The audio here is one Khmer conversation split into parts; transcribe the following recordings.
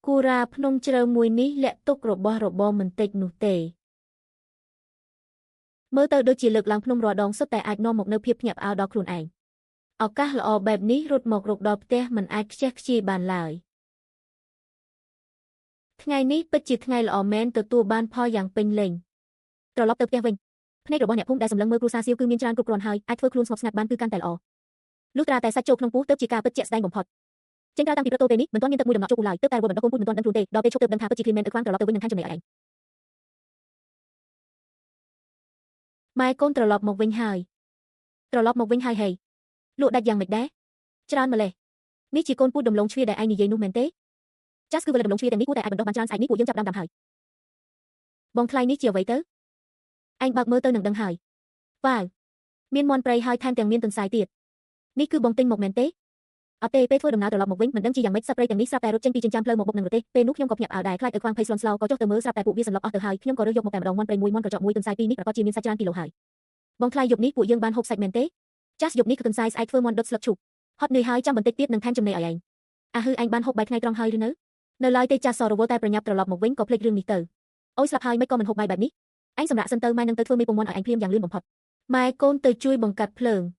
គូរ៉ាភ្នំជ្រៅមួយនេះលាក់ទុករបស់របរមិនតិចនោះទេមើលទៅដូចជាលើកឡើងភ្នំរាល់ដងសុទ្ធតែអាចនាំមកនូវភាពភ្ញាក់ផ្អើលដល់ខ្លួនឯងឱកាសល្អបែបនេះរត់មករកដល់ផ្ទះមិនអាចខ្ជះខ្ជាយបានឡើយថ្ងៃនេះពិតជាថ្ងៃល្អមែនទទួលបានផលយ៉ាងពេញលេញត្រឡប់ទៅផ្ទះវិញភ្នែករបស់អ្នកភូមិដែលសម្លឹងមើលគ្រួសារសៀវគឺមានច្រើនគ្រប់គ្រាន់ហើយអាចធ្វើខ្លួនស្ងប់ស្ងាត់បានគឺកាន់តែល្អលុះត្រាតែសាច់ចូលក្នុងពោះទើបជាការពិតជាក់ស្ដែងបំផុតចេញក្រៅតាំងពីព្រឹកទល់ពេលនេះមិនទាន់មានទឹកមួយដំណក់ចូលពោះឡើយទើបតែរវល់បណ្ដុះកូនពូជមិនទាន់ដឹងខ្លួនទេដល់ពេលឈប់ទើបដឹងថាពិតជាឃ្លានមែនឪខ្វាងត្រឡប់ទៅវិញនឹងថែមចំណីឲ្យឯងម៉ែកូនត្រឡប់មកវិញហើយត្រឡប់មកវិញហើយហីលក់ដាច់យ៉ាងម៉េចដែរច្រើនម្លេះនេះជាកូនពូជដំឡូងជ្វាដែលឯងនិយាយនោះមែនទេចាស់គឺវេលាដំឡូងជ្វាទាំងនេះគួរតែអាចបណ្ដុះបានច្រើនស្អែកនេះពួកយើងចាប់ផ្ដើមដាំហើយបងថ្លៃនេះជាអ្វីទៅឯងបើកមើលទៅនឹងដឹងហើយវ៉ាវមានមាន់ព្រៃហើយថែមទាំងមានទន្សាយទៀតនេះគឺបងទិញមកមែនទេអត់ទេពេលធ្វើដំណើរត្រឡប់មកវិញមិនដឹងជាយ៉ាងម៉េចសត្វព្រៃទាំងនេះស្រាប់តែរត់ចេញពីចិញ្ចើមផ្លូវមកបុកនឹងរទេះពេលនោះខ្ញុំក៏ភ្ញាក់ផ្អើលដែរខ្លាចឲ្យខ្វាងភ័យស្លន់ស្លោក៏ចុះទៅមើលស្រាប់តែពួកវាសន្លប់អស់ទៅហើយខ្ញុំក៏រើសយកមកតែម្ដងមាន់ព្រៃមួយមាន់ក្រចកមួយទន្សាយពីរនេះប្រាកដជាមានសាច់ច្រើនគីឡូហើយបងថ្លៃយប់នេះពួកយើងបានហូបសាច់មែនទេចាស់យប់នេះគឺទន្សាយស្អែកធ្វើមាន់ដុតស្លឹកឈូកហត់នឿយហើយចាំបន្តិចទៀតនឹងថែមចំណីឲ្យឯងអាហឺឯងបានហូបបាយថ្ងៃត្រង់ហើយឬនៅនៅឡើយទេចាស់សរវល់តែប្រញាប់ត្រឡប់មកវិញក៏ភ្លេចរឿងនេះទៅអូយស្លាប់ហើយមិនក៏មិនហូបបាយបែបនេះឯងសម្រាប់សិនទៅម៉ែនឹងទៅធ្វើមេពងមាន់ឲ្យឯងភ្លាមយ៉ាងលឿនបំផុតម៉ែកូនទៅជួយបង្កាត់ភ្លើង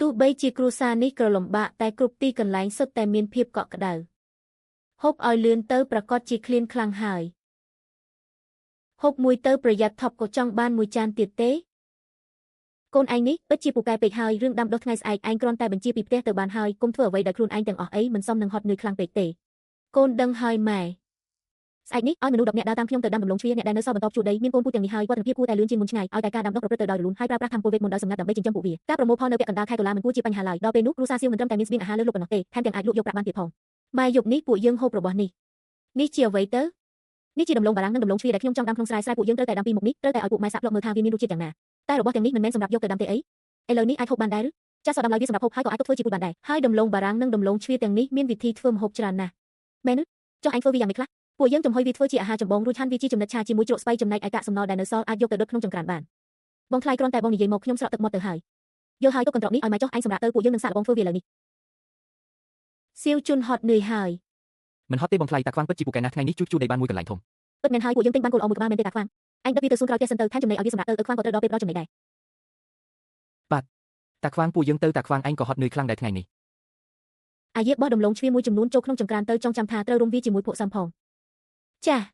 ទោះបីជាគ្រួសារនេះក្រលំបាកតែគ្រប់ទីកន្លែងសុទ្ធតែមានភាពកក់ក្ដៅហូបឲ្យលឿនទៅប្រាកដជាឃ្លានខ្លាំងហើយហូបមួយទៅប្រយ័ត្នថប់ក៏ចង់បានមួយចានទៀតទេកូនឯងនេះពិតជាពូកែពេកហើយរឿងដាំដុះថ្ងៃស្អែកឯងគ្រាន់តែបញ្ជាពីផ្ទះទៅបានហើយកុំធ្វើអ្វីដោយខ្លួនឯងទាំងអស់អីមិនសមនឹងហត់នឿយខ្លាំងពេកទេកូនដឹងហើយម៉ែស្អែកនេះឲ្យមនុស្ស10នាក់ដើរតាមខ្ញុំទៅដាំដំឡូងជ្វាអ្នកដែលនៅសល់បន្តជួដីមានកូនពូជទាំងនេះហើយវឌ្ឍនភាពគួរតែលឿនជាងមុនឆ្ងាយឲ្យតែការដាំដុះប្រព្រឹត្តទៅដោយរលូនហើយប្រើប្រាស់ធម្មពលវេទមន្តដោយសម្ងាត់ដើម្បីចិញ្ចឹមពួកវាការប្រមូលផលនៅពាក់កណ្ដាលខែតុលាមិនគួរជាបញ្ហាឡើយដល់ពេលនោះគ្រួសារសៀវមិនត្រឹមតែមានស្បៀងអាហារលើសលប់ប៉ុណ្ណោះទេថែមទាំងអាចលក់យកប្រាក់បានទៀតផងម៉ែយប់នេះពួកយើងហូបរបស់នេះនេះជាអ្វីទៅនេះជាដំឡូងបារាំងនិងដំឡូងជ្វាដែលខ្ញុំចង់ដាំក្នុងស្រែស្រែពួកយើងត្រូវតែដាំពីមុខនេះត្រូវតែឲ្យពួកម៉ែសាក់ភ្លក់មើលថាវាមានរសជាតិយ៉ាងណាតែរបស់ទាំងនេះមិនមែនសម្រាប់យកទៅដាំទេអីឥឡូវនេះអាចហូបបានដែរឬចាស់សោះដាំឡើយវាសម្រាប់ហូបហើយក៏អាចទុកធ្វើជាពូជបានដែរហើយដំឡូងបារាំងនិងដំឡូងជ្វាទាំងនេះមានវិធីធ្វើម្ហូបច្រើនណាស់មែនទេចុះឯងធ្វើវាយ៉ាងម៉េចខ្លះពួកយើងចំហុយវាធ្វើជាអាហារចម្បងរួចហាន់វាជាចំណិតឆាជាមួយជ្រក់ស្បៃចំណែកឯកាកសំណល់ដែលនៅសល់អាចយកទៅដុតក្នុងចង្ក្រានបានបងថ្លៃគ្រាន់តែបងនិយាយមកខ្ញុំស្រក់ទឹកមាត់ទៅហើយយល់ហើយទុកកន្ត្រកនេះឲ្យម៉ែចុះឯងសម្រាប់ទៅពួកយើងនឹងសាកល្បងធ្វើវាឥឡូវនេះសៀវជុនហត់នឿយហើយមិនហត់ទេបងថ្លៃតាខ្វាងពិតជាពូកែណាស់ថ្ងៃនេះជួយជួដីបានមួយកន្លែងធំពិតមែនហើយពួកយើងទិញបានគោលអមួយក្បាលមែនទេតាខ្វាងឯងដឹកវាទៅសួនក្រោយផ្ទះសិនទៅថែមចំណីឲ្យវាសម្រាប់ទៅខ្វាងក៏ត្រូវដល់ពេលផ្ដល់ចំណីដែរបាទតាខ្វាងពួកយើងទៅតាខ្វាងឯងក៏ហត់នឿយខ្លាំងដែរថ្ងៃនេះអាយាបោះដំឡូងជ្វាមួយចំនួនចូលក្នុងចង្ក្រានទៅចង់ចាំថាត្រូវរុំវាជាមួយភក់សំផងចាស់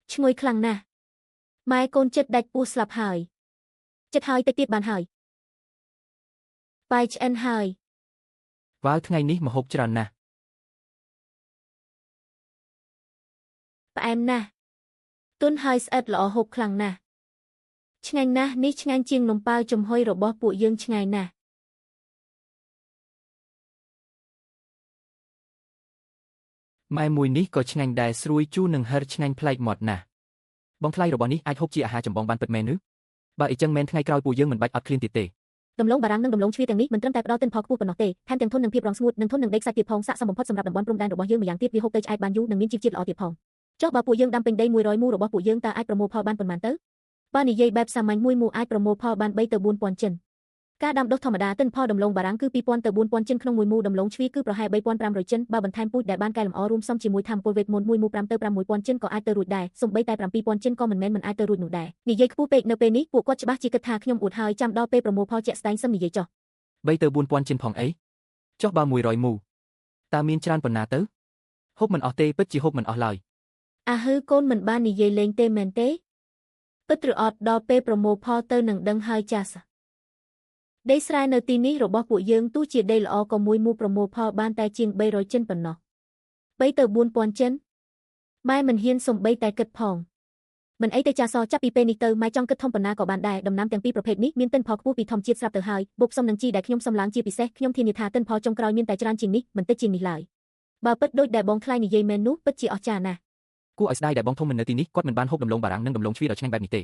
ឈ្ងុយខ្លាំងណាស់ម៉ែកូនចិត្តដាច់ពោះស្លាប់ហើយចិត្តហើយតិចទៀតបានហើយបាយឆ្អិនហើយវ៉ាវថ្ងៃនេះម្ហូបច្រើនណាស់ផ្អែមណាស់ទន់ហើយស្អិតល្អហូបខ្លាំងណាស់ឆ្ងាញ់ណាស់នេះឆ្ងាញ់ជាងនំប៉ាវចំហុយរបស់ពួកយើងឆ្ងាយណាស់ម៉ែមួយនេះក៏ឆ្ងាញ់ដែរស្រួយជូរនិងហិរឆ្ងាញ់ប្លែកមាត់ណាស់បងថ្លៃរបស់នេះអាចហូបជាអាហារចម្បងបានពិតមែនឬបើអីចឹងមែនថ្ងៃក្រោយពួកយើងមិនបាច់អត់ឃ្លានទៀតទេដំឡូងបារាំងនិងដំឡូងជ្វាទាំងនេះមិនត្រឹមតែផ្ដល់ទិន្នផលខ្ពស់ប៉ុណ្ណោះទេថែមទាំងធន់នឹងភាពរងស្ងួតនិងធន់នឹងដីខ្សាច់ទៀតផងស័ក្តិសមបំផុតសម្រាប់តំបន់ព្រំដែនរបស់យើងម្យ៉ាងទៀតវាហូបទៅឆ្អែតបានយូរនិងមានជីវជាតិល្អទៀតផងចុះបើពួកយើងដាំពេញដី100មូលរបស់ពួកយើងតើអាចប្រមូលផលបានប៉ុន្មានទៅបើនិយាយបែបសាមញ្ញមួយមូលអាចប្រមូលផលបាន3ទៅ4000ចិនការដាំដុះធម្មតាទិន្នផលដំឡូងបារាំងគឺ2000ទៅ4000ចិនក្នុងមួយមូលដំឡូងជ្វាគឺប្រហែល3500ចិនបើបន្ថែមពូជដែលបានកែលម្អរួមផ្សំជាមួយធម្មពលវេទមន្តមួយមូល5ទៅ6000ចិនក៏អាចទៅរួចដែរសូម្បីតែ7000ចិនក៏មិនមែនមិនអាចទៅរួចនោះដែរនិយាយខ្ពស់ពេកនៅពេលនេះពួកគាត់ច្បាស់ជាគិតថាខ្ញុំអួតហើយចាំដល់ពេលប្រមូលផលជាក់ស្ដែងសឹមនិយាយចុះ3ទៅ4000ចិនផងអីចុះបើ100មូលតើមានច្រើនប៉ុណ្ណាទៅហូបមិនអស់ទេពិតជាហូបមិនអស់ឡើយអាហឺកូនមិនបាននិយាយលេងទេមែនទេពិតឬអត់ដល់ពេលប្រមូលផលទៅនឹងដឹងហើយចាស់ដីស្រែនៅទីនេះរបស់ពួកយើងទោះជាដីល្អក៏មួយមូលប្រមូលផលបានតែជាង300ចិនប៉ុណ្ណោះ3ទៅ4000ចិនម៉ែមិនហ៊ានសំបីតែគិតផងមិនអីទេចាសចាប់ពីពេលនេះទៅម៉ែចង់គិតធំប៉ុណ្ណាក៏បានដែរដំណាំទាំងពីរប្រភេទនេះមានទិន្នផលខ្ពស់ពីធម្មជាតិស្រាប់ទៅហើយបូកផ្សំនឹងជីដែលខ្ញុំសំឡើងជាពិសេសខ្ញុំធានាថាទិន្នផលចុងក្រោយមានតែច្រើនជាងនេះមិនតិចជាងនេះឡើយបើពិតដូចដែលបងថ្លៃនិយាយមែននោះពិតជាអស្ចារ្យណាស់គួរឲ្យស្ដាយដែលបងធំមិននៅទីនេះគាត់មិនបានហូបដំឡូងបារាំងនិងដំឡូងជ្វាដ៏ឆ្ងាញ់បែបនេះទ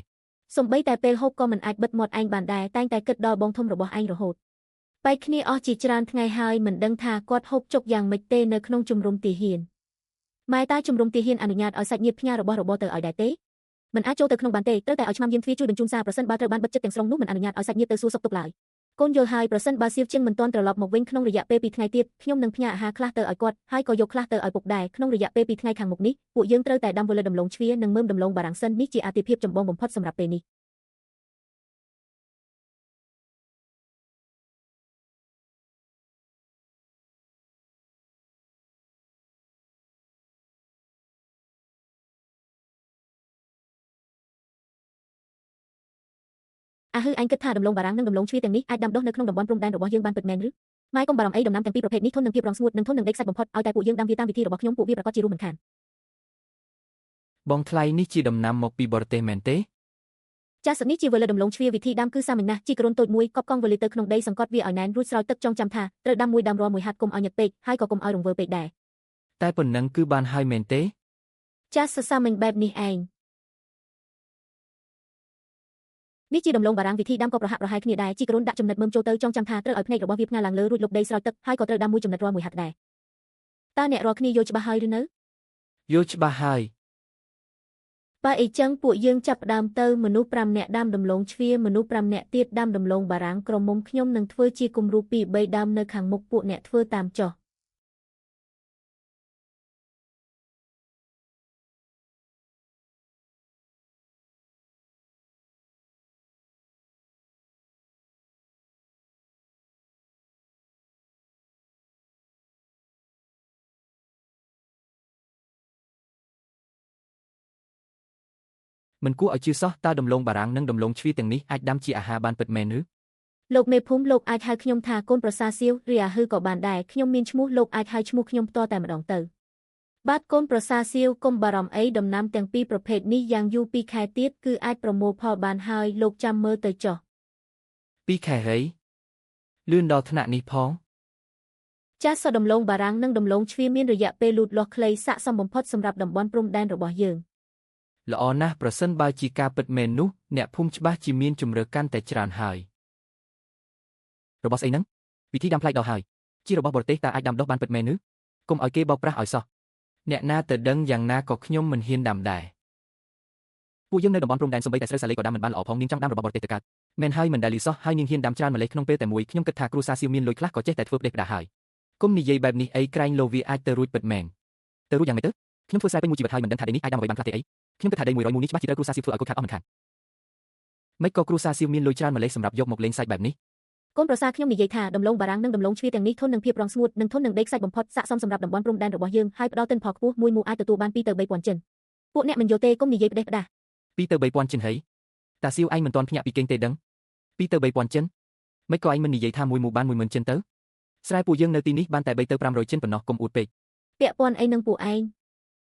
េសំបីតែពេលហូបក៏មិនអាចបិទមាត់ឯងបានដែរតែងតែគិតដល់បងធំរបស់ឯងរហូតបែកគ្នាអស់ជាច្រើនថ្ងៃហើយមិនដឹងថាគាត់ហូបចុកយ៉ាងម៉េចទេនៅក្នុងជំរំទាហានម៉ែតាជំរំទាហានអនុញ្ញាតឲ្យសាច់ញាតិផ្ញើរបស់របរទៅឲ្យដែរទេមិនអាចចូលទៅក្នុងបានទេត្រូវតែឲ្យឆ្មាំយាមទ្វារជួយបញ្ជូនសារប្រសិនបើត្រូវបានបិទចិត្តទាំងស្រុងនោះមិនអនុញ្ញាតឲ្យសាច់ញាតិទៅសួរសុខទុក្ខឡើយ កូនយល់ហើយប្រសិនបើសៀវជាងមិនទាន់ត្រឡប់មកវិញក្នុងរយៈពេល2ថ្ងៃទៀតខ្ញុំនឹងផ្ញើអាហារខ្លះទៅឲ្យគាត់ហើយក៏យកខ្លះទៅឲ្យពុកដែរក្នុងរយៈពេល2ថ្ងៃខាងមុខនេះពួកយើងត្រូវតែដាំវលិដំឡូងជ្វានិងមើមដំឡូងបារាំងសិននេះជាអាទិភាពចម្បងបំផុតសម្រាប់ពេលនេះអាហឺអញគិតថាដំឡូងបារាំងនិងដំឡូងជ្វាទាំងនេះអាចដាំដុះនៅក្នុងតំបន់ព្រំដែនរបស់យើងបានពិតមែនឬម៉ែកុំបារម្ភអីដំណាំទាំងពីរប្រភេទនេះធន់នឹងភាពរងស្ងួតនិងធន់នឹងដីខ្សាច់បំផុតឲ្យតែពួកយើងដាំវាតាមវិធីរបស់ខ្ញុំពួកវាប្រាកដជារស់មិនខានបងថ្លៃនេះជាដំណាំមកពីបរទេសមែនទេចាសនេះជាវលិដំឡូងជ្វាវិធីដាំគឺសាមញ្ញណាស់ជីក្រូនតូចមួយកប់កង់វលិទៅក្នុងដីសង្កត់វាឲ្យណែនរួចស្រោចទឹកចងចាំថាត្រូវដាំមួយដើមរាល់មួយហាត់កុំឲ្យញឹកពេកហើយក៏កុំឲ្យរង្វើពេកដែរតែប៉ុណ្ណឹងគឺបានហើយមែនទេចាសសាមញ្ញបែបនេះឯងនេះជាដំឡូងបារាំងវិធីដាំក៏ប្រហាក់ប្រហែលគ្នាដែរជីក្រូនដាក់ចំណិតមើមចូលទៅចងចាំថាត្រូវឲ្យភ្នែករបស់វាផ្ងាឡើងលើរួចលុបដីស្រោចទឹកហើយក៏ត្រូវដាំមួយចំណិតរាល់មួយហាត់ដែរតើអ្នករាល់គ្នាយល់ច្បាស់ហើយឬនៅយល់ច្បាស់ហើយបើអីចឹងពួកយើងចាប់ផ្ដើមទៅមនុស្ស5នាក់ដាំដំឡូងជ្វាមនុស្ស5នាក់ទៀតដាំដំឡូងបារាំងក្រមុំខ្ញុំនឹងធ្វើជាគំរូ2 3ដើមនៅខាងមុខពួកអ្នកធ្វើតាមចុះ មិនគួរឲ្យជឿសោះតើដំឡូងបារាំងនិងដំឡូងជ្វាទាំងនេះអាចដាំជាអាហារបានពិតមែនឬលោកមេភូមិលោកអាចហៅខ្ញុំថាកូនប្រសាសៀវឬអាហឺក៏បានដែរខ្ញុំមានឈ្មោះលោកអាចហៅឈ្មោះខ្ញុំផ្ទាល់តែម្ដងទៅបាទកូនប្រសាសៀវកុំបារម្ភអីដំណាំទាំងពីរប្រភេទនេះយ៉ាងយូរ2ខែទៀតគឺអាចប្រមូលផលបានហើយលោកចាំមើលទៅចុះ2ខែហើយលឿនដល់ថ្នាក់នេះផងចាសដំឡូងបារាំងនិងដំឡូងជ្វាមានរយៈពេលលូតលាស់ខ្លីស័ក្តិសមបំផុតសម្រាប់តំបន់ព្រំដែនរបស់យើងល្អណាស់ប្រសិនបើជាការពិតមែននោះអ្នកភូមិច្បាស់ជាមានជម្រើសកាន់តែច្រើនហើយរបស់ស្អីហ្នឹងវិធីដាំប្លែកដល់ហើយជារបស់បរទេសតើអាចដាំដុះបានពិតមែនឬកុំឲ្យគេបោកប្រាស់ឲ្យសោះអ្នកណាទៅដឹងយ៉ាងណាក៏ខ្ញុំមិនហ៊ានដាំដែរពួកយើងនៅតំបន់ព្រំដែនសូម្បីតែស្រូវសាលីក៏ដាំមិនបានល្អផងនាងចង់ដាំរបស់បរទេសទៅកើតមែនហើយមិនដែលលឺសោះហើយនាងហ៊ានដាំច្រើនម្លេះក្នុងពេលតែមួយខ្ញុំគិតថាគ្រួសារសៀវមានលុយខ្លះក៏ចេះតែធ្វើផ្ដេសផ្ដាសហើយកុំនិយាយបែបនេះអីក្រែងលោវាអាចទៅរួចពិតមែនទៅរួចយ៉ាងម៉េចទៅខ្ញុំធ្វើស្រែពេញមួយជីវិតហើយមិនដឹងថាដីនេះអាចដាំអ្វីបានខ្លះទេអីខ្ញុំគិតថាដី100មូលនេះច្បាស់ជាត្រូវគ្រួសារសៀវធ្វើឲ្យខូចខាតអស់មិនខានមិនក៏គ្រួសារសៀវមានលុយច្រើនម្លេះសម្រាប់យកមកលេងសាច់បែបនេះកូនប្រសាខ្ញុំនិយាយថាដំឡូងបារាំងនិងដំឡូងជ្វាទាំងនេះធន់នឹងភាពរងស្ងួតនិងធន់នឹងដីខ្សាច់បំផុតស័ក្តិសមសម្រាប់តំបន់ព្រំដែនរបស់យើងហើយផ្ដល់ទិន្នផលខ្ពស់មួយមូលអាចទទួលបាន2ទៅ3000ចិនពួកអ្នកមិនយល់ទេកុំនិយាយផ្ដេសផ្ដាស2ទៅ3000ចិនហីតាសៀវឯងមិនទាន់ភ្ញាក់ពីគេងទេដឹង2ទៅ3000ចិនមិនក៏ឯងមិននិយាយថាមួយមូលបាន10000ចិនទៅស្រែពួកយើងនៅទីនេះបានតែ3ទៅ500ចិនប៉ុណ្ណោះកុំអួតពេកពាក់ព័ន្ធអីនឹងពួកឯង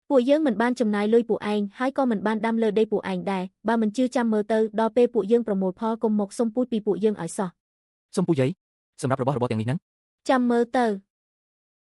ពួកយើងមិនបានចំណាយលុយពួកឯងហើយក៏មិនបានដាំលើដីពួកឯងដែរបើមិនជឿចាំមើលទៅដល់ពេលពួកយើងប្រមូលផលកុំមកសុំពូជពីពួកយើងឲ្យសោះសុំពូជអីសម្រាប់របស់របរទាំងនេះហ្នឹងចាំមើលទៅ